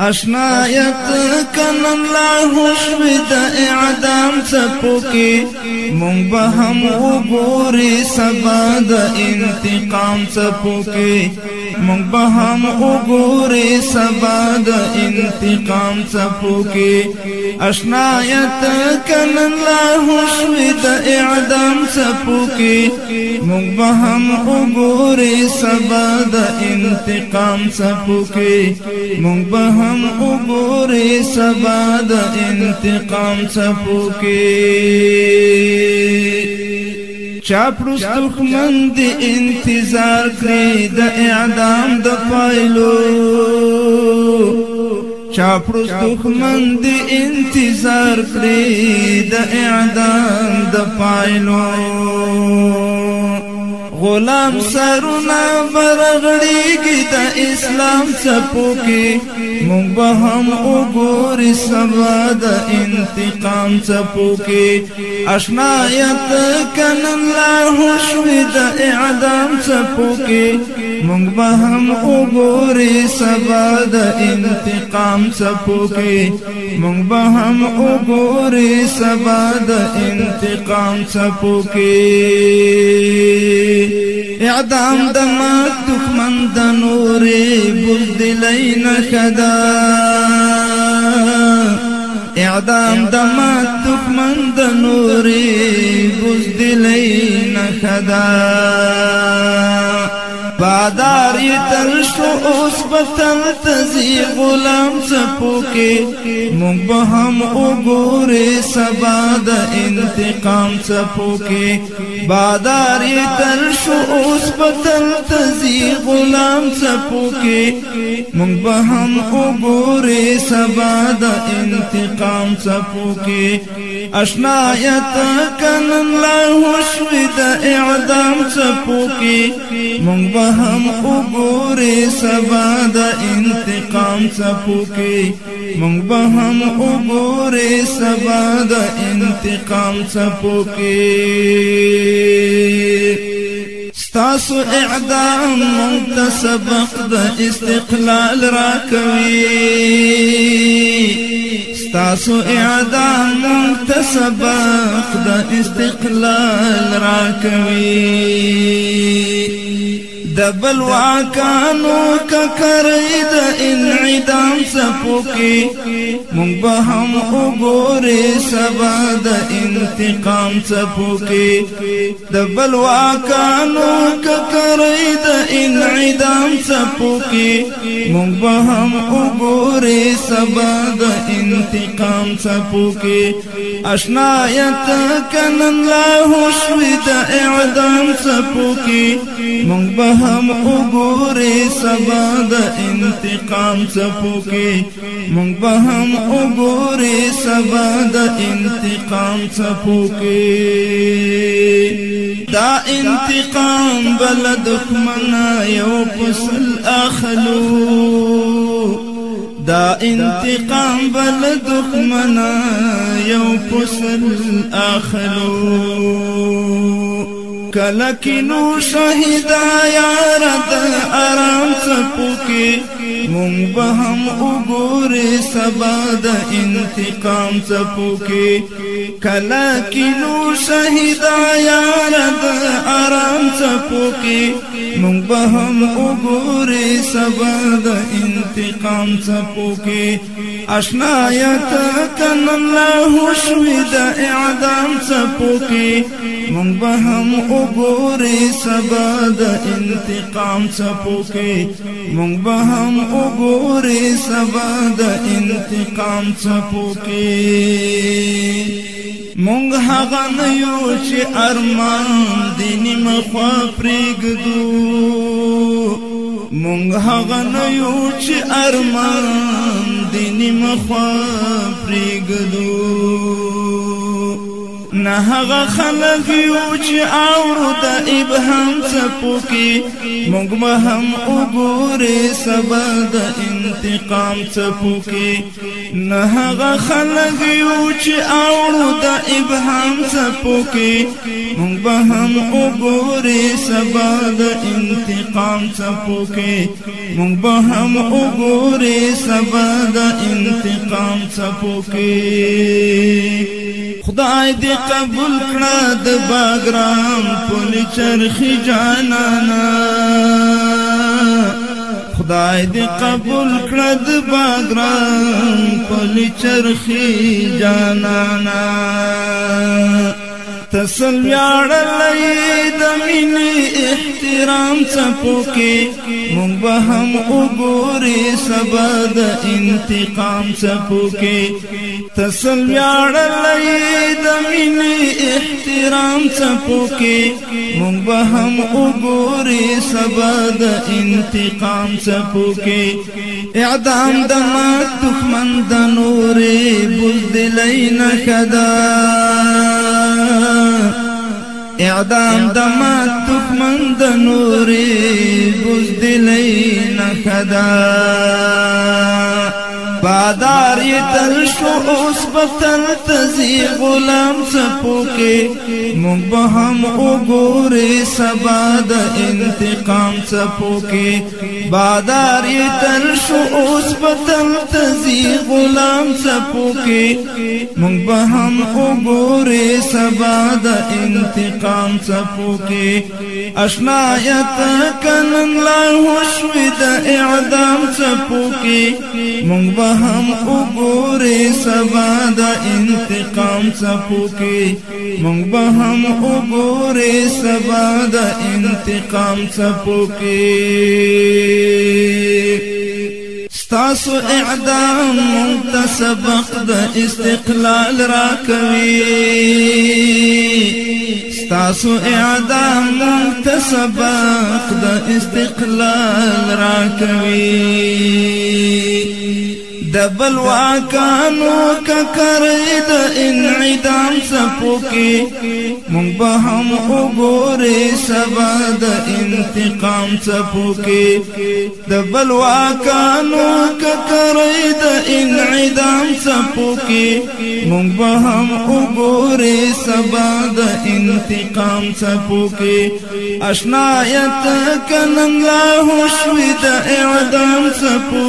اشنایت کنن له شوي د اعدام څپو کې، مونږ به هم وګوري سبا د انتقام څپو کې، مونږ به هم وګوري سبا د انتقام څپو کې۔ اشنایت کنن له شوي د اعدام څپو کې، مونږ به هم وګوري سبا د انتقام څپو کې، مونږ به هم وګوري سبا د انتقام څپو کې۔ چاپړوس دښمن دی انتظار کړی د اعدام د پایلو، چاپړوس دښمن دی انتظار کړی د اعدام د پایلو۔ غلام سرونه برغړیږي د اسلام څپو کې، مونږ به هم وګوري سبا د انتقام څپو کې۔ اشنایت کنن له شوي د اعدام څپو کې، مونږ به هم وګوري سبا د انتقام څپو کې، مونږ به هم وګوري سبا د انتقام څپو کې۔ اعدام د مات دښمن د نورې بزدلۍ نښه ده، اعدام د مات دښمن د نورې بزدلۍ نښه ده۔ بادار یې تل شو اوس به تل تزي غلام څپو کې، مونږ به هم وګوري سبا د انتقام څپو کې۔ بادار یې تل شو اوس به تل تزي غلام څپو کې، مونږ به هم وګوري سبا د انتقام څپو کې۔ اشنایت کنن له شوي د اعدام څپو کې، مونږ به هم وګوري سبا د انتقام څپو کې، مونږ به هم وګوري سبا د انتقام څپو کې۔ ستاسو اعدام مونږ ته سبق د استقلال راکوي، ستاسو اعدام مونږ ته سبق د استقلال راکوي۔ د بلواکانو ککرې د انعدام څپو کې، مونږ به هم وګوري سبا د انتقام څپو کې۔ د بلواکانو ککرې د انعدام څپو کې، مونږ به هم وګوري سبا د انتقام څپو کې۔ اشنایت کنن له شوي د اعدام څپو کې، مونږ به هم وګوري سبا د انتقام څپو کې، مونږ به هم وګوري سبا د انتقام څپو کې۔ دا انتقام بل دښمن یو پسل اخلو، دا انتقام بل دښمن یو پسل اخلو۔ کله کینو شهیدا یار د آرام څپو کې، مونږ به هم وګوري سبا د انتقام څپو کې۔ کله کینو شهیدا یار د آرام څپو کې، مونږ به هم وګوري سبا د انتقام څپو کې۔ اشنایت کنن له شوي د اعدام څپو کې، مونږ به هم وګوري سبا د انتقام څپو کې، مونږ به هم وګوري سبا د انتقام څپو کې۔ مونږ هغه نه یو چې ارمان دی نیمه خوا پرېږدو، مونږ هغه نه یو چې ارمان دی نیمه خوا پرېږدو۔ نه هغه خلک یو چې اورو د ابهام څپو کې، موږ به هم وګورې سبا د انتقام څپو کې. نه هغه خلک یو چې اورو د ابهام څپو کې، موږ به هم وګورې سبا د انتقام څپو کې. موږ به هم وګورې سبا د انتقام څپو کې. خدای دې قبول کړه د باګرام پل چرخي جانانا، خدای دې قبول کړه د باګرام پل چرخي جانانا. تسل ویاړلې د مینې احترام څپو کې، مونږ به هم وګورې سبا د انتقام څپو کې. تسل ویاړلې د مینې احترام څپو کې، مونږ به هم وګورې سبا د انتقام څپو کې. اعدام د مات دښمن د نورې بزدلۍ نښه ده، اعدام د مات دښمن د نورې بزدلۍ نښه ده. بادار یې تل شو اوس به تل ته ځي غلام څپو کې، موږ به هم وګورې سبا د انتقام څپو کې. بادار یې تل شو اوس به تل ته ځي غلام څپو کې، موږ به هم وګورې سبا د انتقام څپو کې. اشنایت کنن لا شوې د اعدام څپو کې، موږ به هم وګورې سبا د انتقام څپو کې. موږ به هم وګورې سبا د انتقام څپو کې. ستاسو اعدام مونږ ته سبق د استقلال راکوي، ستاسو اعدام مونږ ته سبق د استقلال راکوي. د بلواکانو ککرې د انعدام څپو کې، مونږ به هم وګورې سبا د انتقام څپو کې. د بلواکانو ککرې د انعدام څپو کې، مونږ به هم وګورې سبا د انتقام څپو کې. اشنایت کنن لا شوې د اعدام څپو.